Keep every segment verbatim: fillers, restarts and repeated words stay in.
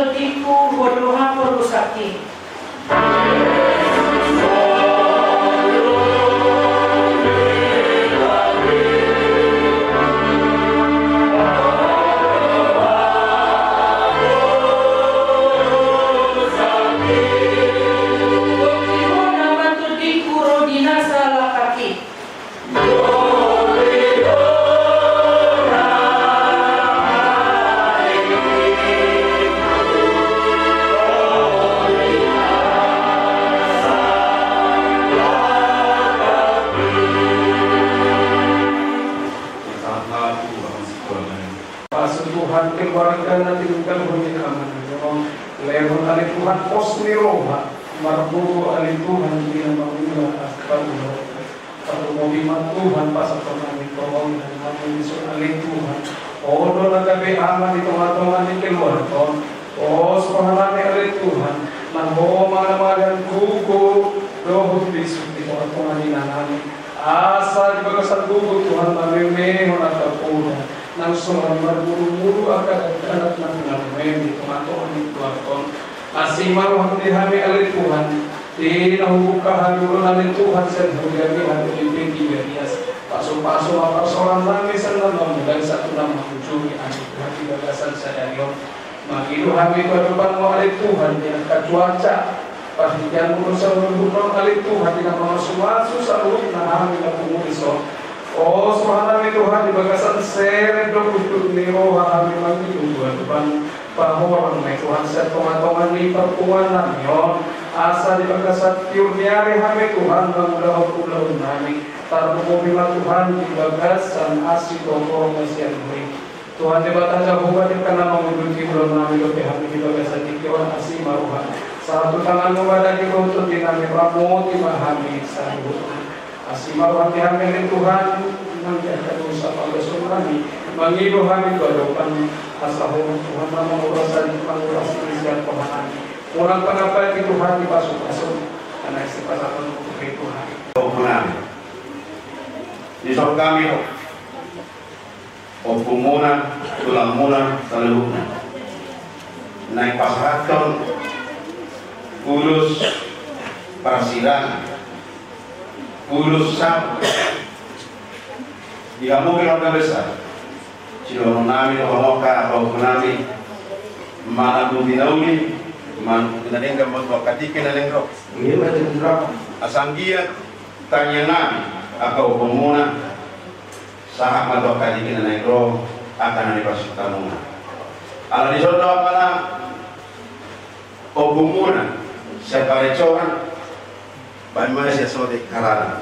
Tingku bodoh apa rusaki. Pasu Tuhan keluarga na tininggalhon ni amana ni on. Lehon ale Tuhan pos ni roha, marboru ale Tuhan di na mangula angka ulaon. Tarlumobi ma Tuhan pasahaton nami tu hamu ale Tuhan. Ho do na gabe ama di tongatonga ni keluarga on. Pos roha nami ale Tuhan, na ho mangamangan gogo dohot bisuk di tongatonga ni inanami. Asa di bagasan gogo Tuhan na memehon angka poda, nang songon i marbulubulu angka dakdanak na pinarmem di tongatonga ni keluarga on. Asi ma roham di hami ale Tuhan, di na hubuka hami ulaon ale Tuhan sian hujani hami di peti barias. Pasupasu ma parsaoran nami sian na mamulai sahat tu na mangujungi ale Tuhan di bagasan sadari on. Mangido hami tu adopanmu ale Tuhan di angka cuaca. Parhitean muna saluhutna ale Tuhan di na mamasumasu saluhutna hami na pungu dison. Pos roha nami Tuhan di bagasan serep dohot unduk ni roha hami mangido tu adopanmu. Paholang ma i Tuhan sian tongatonga ni parpunguan nami on. Asa di bagasan tiur ni ari hami Tuhan mangulahon ulaon nami. Tarlumobi ma Tuhan di bagasan asi tortor na sian Ho i. Tuhan Debata Jahowa, di angka na manguduti ulaon nami dope hami di bagasan tingki on, asi ma roham. Sahat tu tanganmu ma daging dohot tondi nami, ramoti ma hami saluhutna. Asi ma roham di hami ale Tuhan, nang di angka dosa pangalaosion nami, mangido hami tu adopanmu, asa Ho ma Tuhan na manguras, manguras i sian roha nami. Unang pangampati Tuhan di pasupasu, karena isi pasahaton tu Tuhan. Tuhan. Dison hami, Ho. Ompumuna, tulangmuna, saluhutna. Naeng pasahathon ulos parsirangan, ulos saput di hamu keluarga besar. Sidohonon nami do hamu angka pahompu nami, manaputi na uli, manaputi na denggan ma tu angka tingki na naeng ro. Asa anggiat tangiang nami angka ompumuna, sahat ma tu angka tingki na naeng ro, angka na nipasahat hamuna. Ala dison do angka na ompumuna sian Parecoran, baen ma sian sotik harana.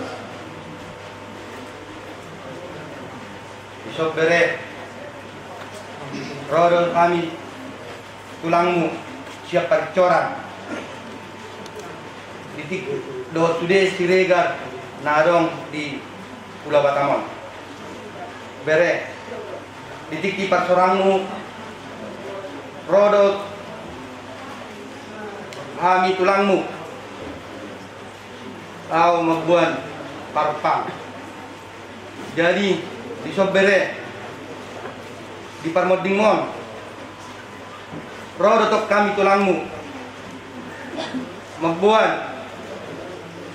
Dison bere, ro do hami tulangmu sian Parecoran. Di tingki dohot sude Siregar na adong di Pulau Batam on. Bere, di tingki parsorangmu, ro do hami tulangmu laho mamboan parpang. Jadi, dison bere, di parmondingmon, ro do tong hami tulangmu mamboan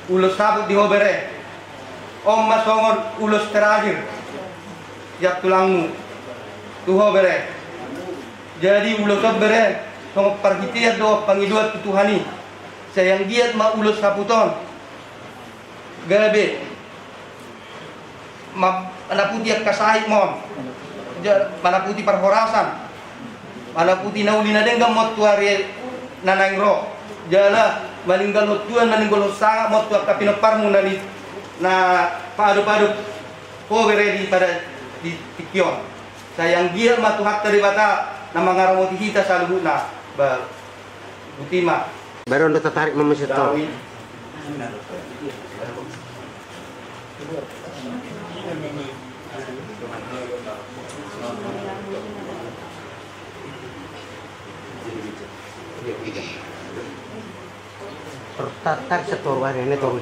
ulos saput di ho bere. On ma songon ulos terakhir sian tulangmu tu ho bere. Jadi ulos on bere, songon parhitean dohot pangidoan tu Tuhan i. Sai anggiat ma ulos saput on gabe ma-, manaputi angka sahitmon, ja-, manaputi parhorasan, manaputi na uli na denggan ma on tu ari na naeng ro, jala maninggalhon tuan, maninggalhon sangap ma on tu angka pinomparmu na ni-, na paadopadop ho bere di pada di tingki on. Sai anggiat ma Tuhanta Debata na mangaramoti hita saluhutna. Ba-, Botima. Baru anda tertarik memesot tau. Tertarik satu hari ini tuh.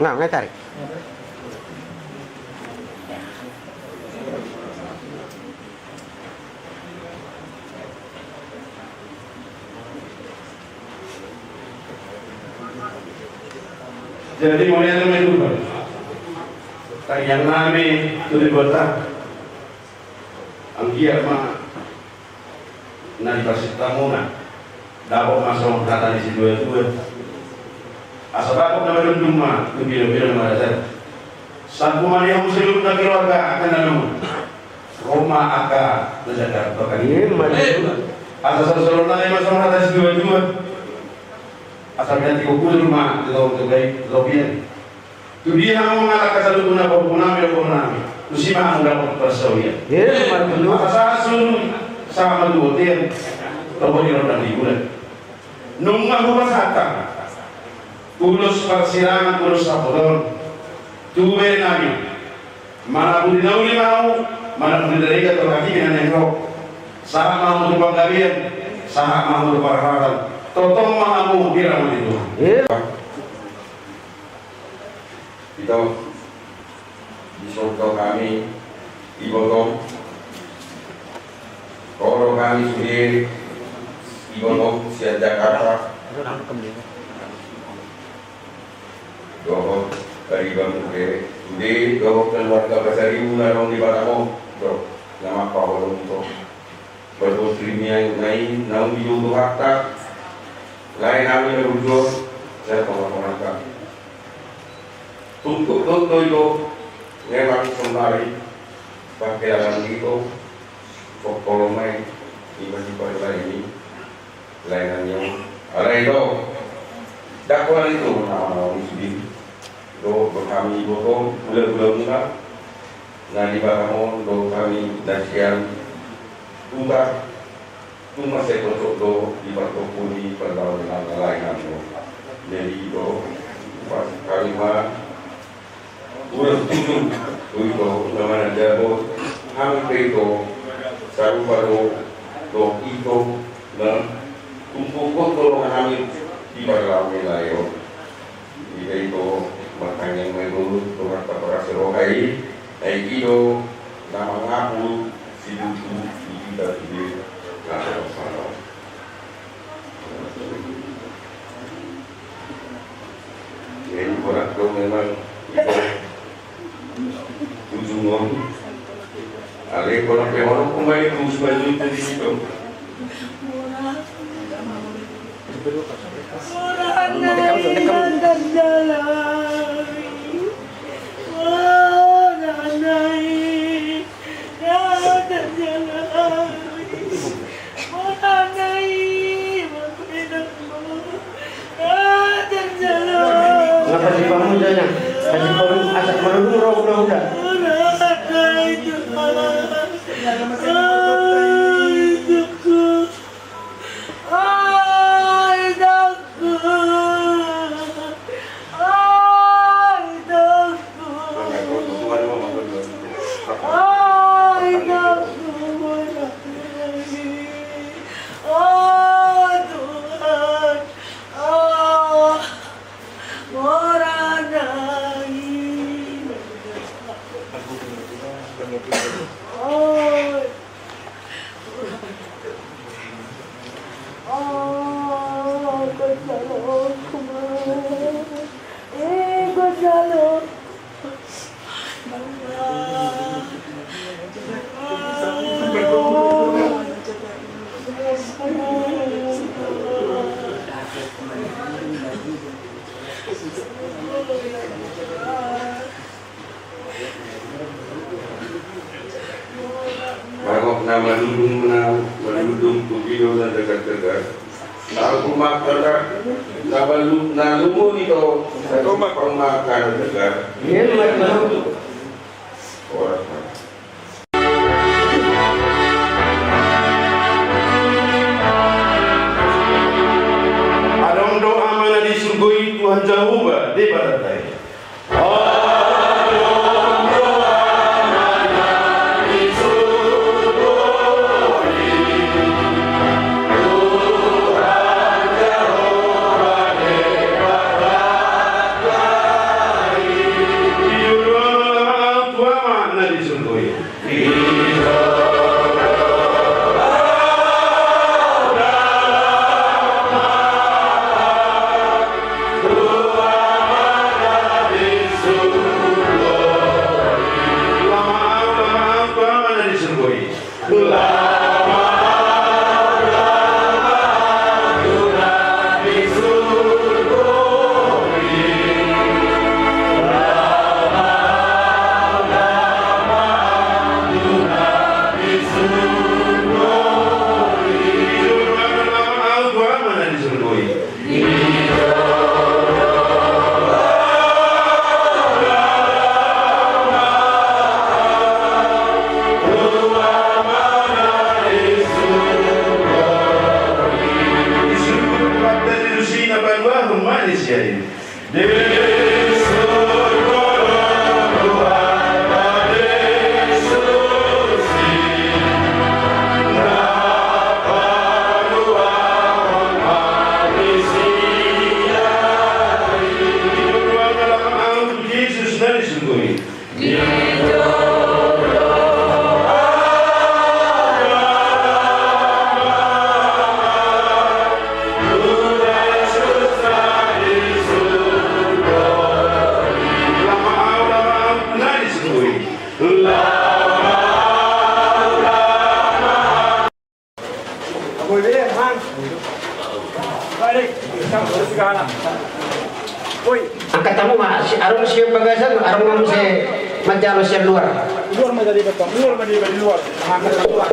Nah, nga tarik. Jadi mauliate ma tu Tuhan. Tangiang nami tu Debata. Anggiat ma na diparsinta muna, dapot ma songon hata ni situa-tua. Asa dapot na manundun ma tu pinopinon ma raja. Sampu ma di hamu seluruh na keluarga angka na lungun. Ro ma angka na janda tu angka ni. Asa songon songon nai ma songon hata ni situa-tua. Asa pinantikhon hujur ma di topi, di topi an. Tu dia hamu mangalangka saluhutna pahompu nami dohot boru nami, tusi ma hamu dapot parsaulian. Asa sahat solu, sahat ma tu bontean, tabo di rondang ni bulan. Nunga hupasahat hami ulos parsirangan, ulos hapotohon tu bere nami. Manabusi na uli ma hamu, manabusi na denggan tu hatiha na naeng ro. Sahat ma hamu tu panggabean, sahat ma hamu tu parhorasan. Tongtong ma hamu diramoti Tuhan. Ito, dison do hami ibotom. Ro do hami sude ibotom sian Jakarta. Dohot pariban muse sude dohot keluarga pasaribu na adong di Batam on. Do, na mangkaholongi ito. Berpostri nian nai naung dijou Tuhanta. Lae nami na burju on, sai tongatonga. Tungkot do ito, memang sembari pangkelangan ito, pokkolomai, iba di pangkelangan ini. Lae nami on. Alai do, dakkolan ito nama-nama ni sude. Do, do hami ibotom hulahula muna na di Batam on, do hami na sian Huta. Tung mansai tongtong do di partompu ni pardalan na lae nami on. Jadi do, pas hami ma Ulos tutu, tu ito na manandapo hami pe ito, sarupa do, do ito na tumpu do hami di parlame lae on. Ito, ito martangiang ma ito, tu Tuhanta parasi roha i, ai i do na mangapul situtu di hita sude na salah-salah. Jadi borat do memang ito ujung on. Alai borat pe hono pemain tu Sibaju itu di situ. Ngapa di pamuda na? Kasih pamuda asak marunung roh udah udah. Mangok na maludung, na maludung tu pinopinon na degar-degar. Tahu rumah kerja, na balu, na lumu ito, rumah kerja. Orang. Adong do Ama na di surgo i. Ibarat lain. Angkat hamu ma, si, adong sian bagasan, adong ma muse manjalo sian luar. Luar ma tadi, Pak. Luar ma di, di luar. Angkat hamu ma.